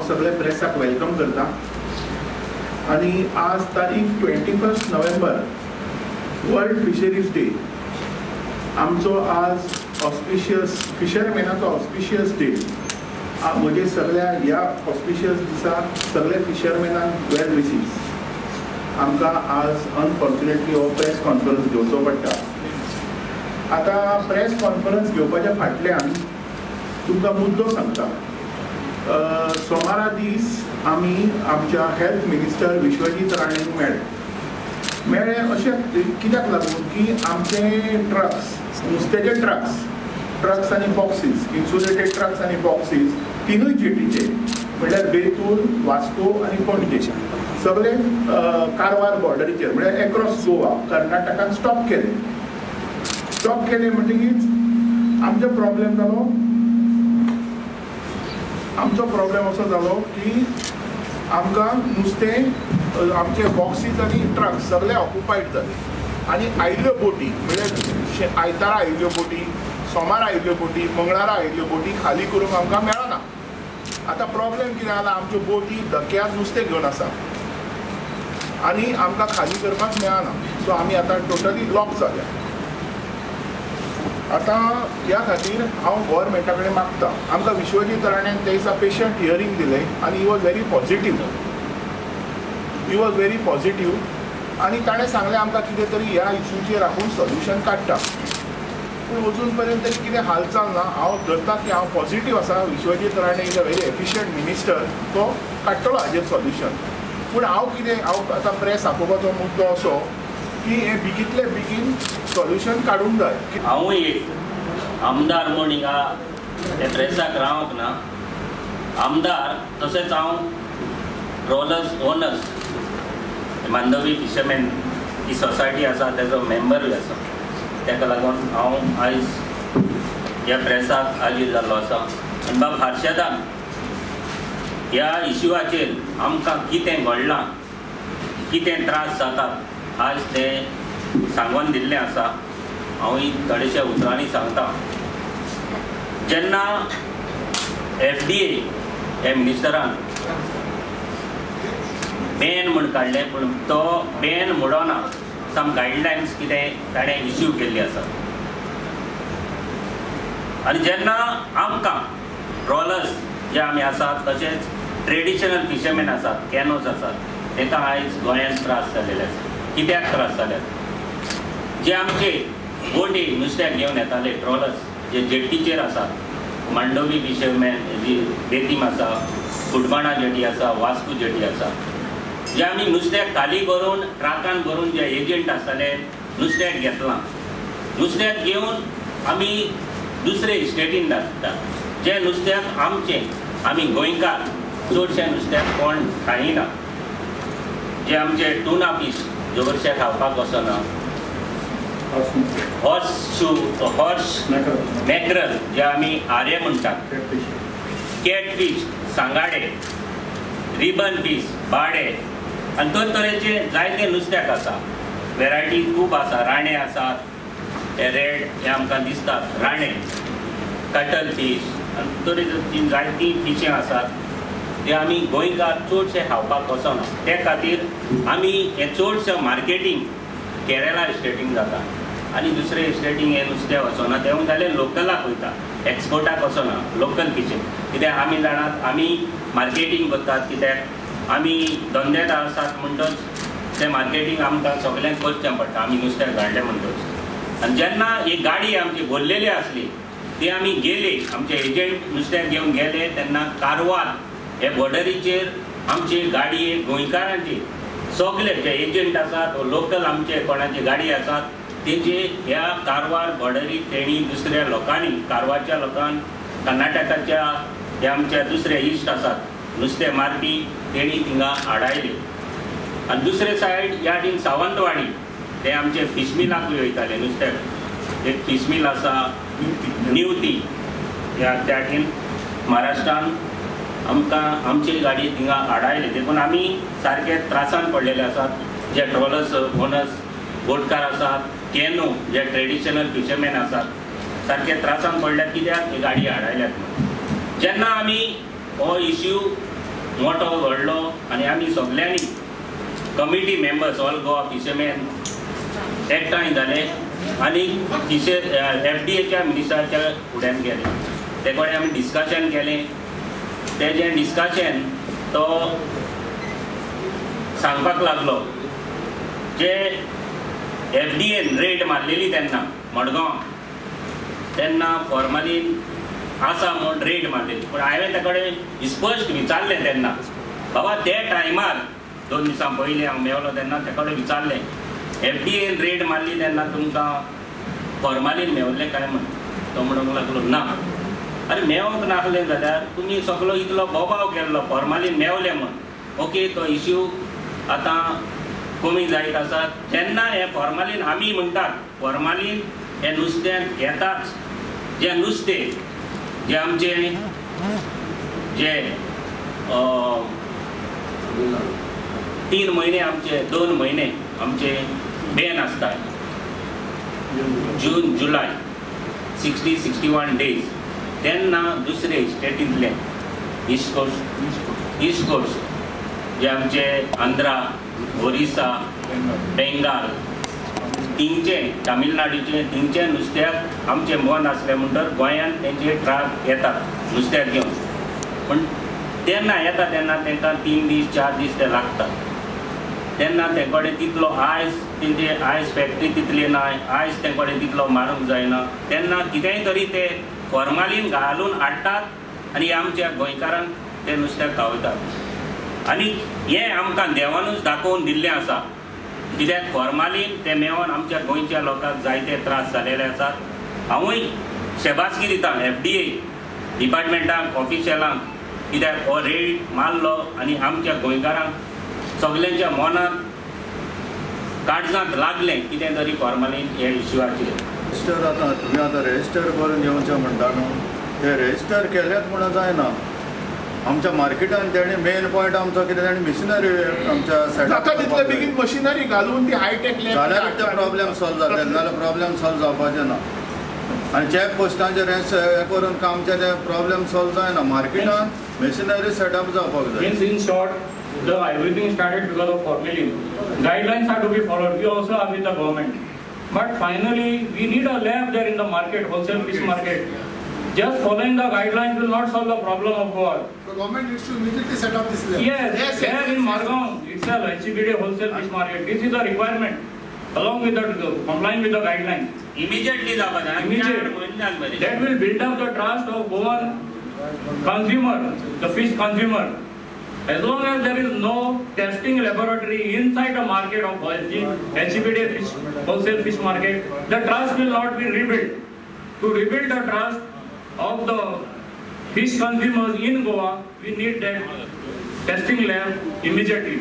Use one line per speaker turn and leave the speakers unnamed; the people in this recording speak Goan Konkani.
सगळे प्रेसाक welcome करता आनी आज तारीख 21 नोव्हेंबर वर्ल्ड फिशरीज डे. आमचो आज ऑस्पिशियस फिशरमॅनाचो ऑस्पिशियस डे. म्हजे सगळ्या ह्या ऑस्पिशियस दिसा सगळे फिशरमॅनांक वेल विशीस. आमकां आज अनफॉर्च्युनेटली हो प्रेस कॉन्फरन्स घेवचो पडटा. आतां प्रेस कॉन्फरन्स घेवपाच्या फाटल्यान तुमकां मुद्दो सांगता. सोमारा दीस आमी आमच्या हेल्थ मिनिस्टर विश्वजीत राणेक मेळ्ळे अशें कित्याक लागून की आमचे ट्रक्स, नुस्त्याचे ट्रक्स आनी बॉक्सीस, इन्सुलेटेड ट्रक्स आनी बॉक्सीस तिनूय जेटीचे, म्हणल्यार बेतूल, वास्को आनी पणजे, सगळे कारवार बॉर्डरीचेर म्हणल्यार एक्रॉस गोवा कर्नाटकान स्टॉप केले. स्टॉप केले म्हणटकीच आमचो प्रॉब्लेम जालो. आमचो प्रॉब्लेम असो जालो की आमकां नुस्तें, आमचे बॉक्सीस आनी ट्रक्स सगळे ऑक्युपायड जाले आनी आयिल्ल्यो बोटी, म्हणल्यार आयतारा आयिल्ल्यो बोटी, सोमारा आयिल्ल्यो बोटी, मंगळारा आयिल्ल्यो बोटी खाली करूंक आमकां मेळना. आतां प्रॉब्लेम कितें जाला, आमच्यो बोटी धक्यार नुस्तें घेवन आसा आनी आमकां खाली करपाक मेळना. सो आमी आतां टोटली लॉक जाल्या. आतां ह्या खातीर हांव गोवोरमेंटा कडेन मागता. आमकां विश्वजीत राणेन त्या दिसा पेशंट हियरींग दिलें आनी he was very positive. He was very positive आनी ताणें सांगलें आमकां कितें तरी ह्या इशूचेर आपूण सोल्युशन काडटा. पूण अजून पर्यंत तरी कितें हालचाल ना. हांव धरता की हांव पॉझिटीव आसा. Vishwajit Rane is a very efficient minister, तो काडटलो हाजेर सोल्युशन. पूण हांव कितें, हांव आतां प्रेस आपोवपाचो मुद्दो असो की हें बेगींतले बेगीन सोल्युशन काडूंक जाय.
हांवूय एक आमदार म्हूण हिंगा ते प्रेसाक रावंक ना. आमदार तशेंच हांव ट्रॉलर्स ओनर्स मांडवी फिशरमॅन ही सोसायटी आसा तेजो मेंबरूय आसा. ताका लागून हांव आयज ह्या प्रेसाक हाजीर जाल्लो आसा. आनी बाब हर्षदान ह्या इश्यूआचेर आमकां कितें घडलां, कितें त्रास जातात आज तें सांगून दिल्लें आसा. हांवूय थोडेशा उतरांनी सांगता. जेन्ना FDA हे मिनिस्टरान बॅन म्हूण काडलें, पूण तो बॅन म्हणना, सम गायडलायन्स कितें ताणें इश्यू केल्ली आसा. आनी जेन्ना आमकां ट्रॉलर्स जे आमी आसात तशेंच ट्रेडिशनल फिशरमॅन आसात, कॅनोज आसात, तांकां आयज गोंयांत त्रास जाल्ले आसा. कित्याक त्रास जाल्यात? जे आमचे बोटी नुस्त्याक घेवन येताले ट्रॉलर्स जे जेटीचेर आसात, मांडवी फिशरमॅन जी बेतीम आसा, कुटबाणा जेटी आसा, वास्को जेटी आसा, जे आमी नुस्त्याक खाली करून ट्रकान भरून जे एजंट आसताले नुस्त्याक घेतलां, नुस्त्याक घेवन आमी दुसरे स्टेटीन धाडटा. जे नुस्त्याक आमचें, आमी गोंयकार चडशे नुस्त्याक कोण खायना. जे आमचे टुना फीश जबरशे खावपाक वचना, हॉर्स शू, हॉर्स मॅक्रल जे आमी आरे म्हणटात, कॅटफीश, सांगाडे, रिबन फीश, बाडे आनी तरेतरेचे जायते नुस्त्याक आसा. वेरायटी खूब आसा. राणे आसात, हे रेड हे आमकां दिसतात राणे, कटल फीश आनी तरेतरेची जायतीं फिशां आसात ते आमी गोंयकार चडशे खावपाक वचना. ते खातीर आमी हें चडशें मार्केटींग केरला स्टेटींग जाता आनी दुसरे स्टेटींग हें नुस्तें वचना. तें जाल्यार लोकलाक वयता, एक्सपोर्टाक वचना लोकल फिशींग. कित्याक आमी जाणात आमी मार्केटींग करतात, कित्याक आमी धंद्यार आसात म्हणटच तें मार्केटींग आमकां सगळ्यांक करचें पडटा. आमी नुस्त्याक धाडलें म्हणटच. आनी जेन्ना ही गाडी आमची भरलेली आसली ती आमी गेली, आमचे एजंट नुस्त्याक घेवन गेले तेन्ना कारवार हे बॉर्डरीचेर आमची गाडी गोंयकारांची सगळे जे एजंट आसात लोकल आमचे कोणाची गाडी आसात तेजे ह्या कारवार बॉर्डरी तेणी दुसऱ्या लोकांनी, कारवारच्या लोकांक, कर्नाटकाच्या हे आमच्या दुसरे इश्ट आसात नुस्तें मारपी, तेणी थिंगा आडायली. आनी दुसरे सायड ह्या टीन सावंतवाडी ते आमचे फिश मिलाकूय वयताले नुस्त्याक. एक फिश मिल आसा निवती ह्या त्या टीन महाराष्ट्रान आमकां आमची गाडी थिंगा आडायली. देखून आमी सारके त्रासान पडलेले आसात. जे ट्रॉलर्स ओनर्स बोटकार आसात, कॅनो जे ट्रेडिशनल फिशरमॅन आसात सारके त्रासान पडल्यात. कित्याक ही गाडी आडायल्यात. जेन्ना आमी हो इश्यू मोटो घडलो आनी आमी सगल्यांनी committee members all Goa fisherman एकठांय जाले आनी फिशर एफ डी एच्या मिनिस्टराच्या फुड्यान गेले. ते कडेन आमी डिस्कशन केलें. तेजें डिस्कशन तो सांगपाक लागलो जे एफ डी एन रेड मारलेली तेन्ना मडगांव, तेन्ना फॉर्मालीन आसा म्हूण रेड मारलेली. पूण हांवें त्या कडेन स्पश्ट विचारलें तेन्ना, बाबा ते टायमार 2 दिसां पयलीं हांव मेवलो तेन्ना त्या कडेन विचारलें, एफ डी एन रेड मारली तेन्ना तुमकां फॉर्मालीन मेवलें काय म्हण. तो म्हणूंक लागलो ना. अरे मेवंक नासलें जाल्यार तुमी सगलो इतलो बोबाव केल्लो फॉर्मालीन मेवलें म्हण. ओके, तो इश्यू आतां कमी जायत आसा. जेन्ना हें फॉर्मालीन आमी म्हणटात फॉर्मालीन हें नुस्त्यांत येताच, जें नुस्तें जें आमचें जे 3 म्हयने आमचे 2 म्हयने आमचे बॅन आसता, जून जुलाय 60-61 डेज, तेन्ना दुसरे स्टेटींतले ईस्ट कोस्ट जे आमचे आंध्रा, ओरिसा, बेंगाल, तिंचे तामिळनाडूचे तिंचे नुस्त्याक आमचें मन आसलें म्हणटर गोंयांत तेंचे ट्रक येतात नुस्त्याक घेवन. पूण तेन्ना येता तेन्ना तांकां 3 दीस 4 दीस ते लागतात. तेन्ना ते कडेन तितलो आयस, तेंचे आयस फॅक्टरी तितली ना, आयस ते कडेन तितलो मारूंक जायना. तेन्ना कितेंय तरी ते फॉर्मालीन घालून हाडटात आनी आमच्या गोंयकारांक ते नुस्त्याक खावयतात. आनी हें आमकां देवानूच दाखोवन दिल्लें आसा, कित्याक फॉर्मालीन ते मेळोन आमच्या गोंयच्या लोकांक जायते त्रास जालेले आसात. हांवूय शेबासकी दिता एफ डी ए डिपार्टमेंटाक, ऑफिशियलांक, कित्याक हो रेड मारलो आनी आमच्या गोंयकारांक सगल्यांच्या मनाक काळजांत लागलें कितें तरी फॉर्मालीन हे इश्यूआचेर.
रजिस्टर आतां तुमी आतां रजिस्टर करून येवचें म्हणटा न्हू, ते रजिस्टर केल्यात म्हणून जायना. आमच्या मार्केटान तेणी मेन पॉयंट आमचो कितें, तेणी मिशिनरी आमच्या
जाता तितले बेगीन मशिनरी घालून ती हायटेक
जाल्यार ते प्रॉब्लेम सॉल्व जातले, नाजाल्यार प्रॉब्लेम सॉल्व जावपाचें ना. आनी चॅक पोस्टांचेर हें करून आमचें ते प्रॉब्लेम सॉल्व जायना. मार्केटान मशिनरी सेटअप जावपाक जाय.
In short, the everything started because of formalin. Guidelines are to be followed. We also are with the government. But finally, we need a lab there in the market, wholesale fish market. Just following the guidelines will not solve the problem of Goa.
The government needs to immediately set up this lab.
Yes, yes, there in Margao itself, HCBD wholesale fish market. This is a requirement, along with the complying with the guidelines.
Immediately,
immediately. That will build up the trust of Goan consumer, the fish consumer. As long as there is no testing laboratory inside the market of HCBD fish, wholesale fish market, the trust will not be rebuilt. To rebuild the trust of the fish consumers in Goa, we need that testing lab immediately.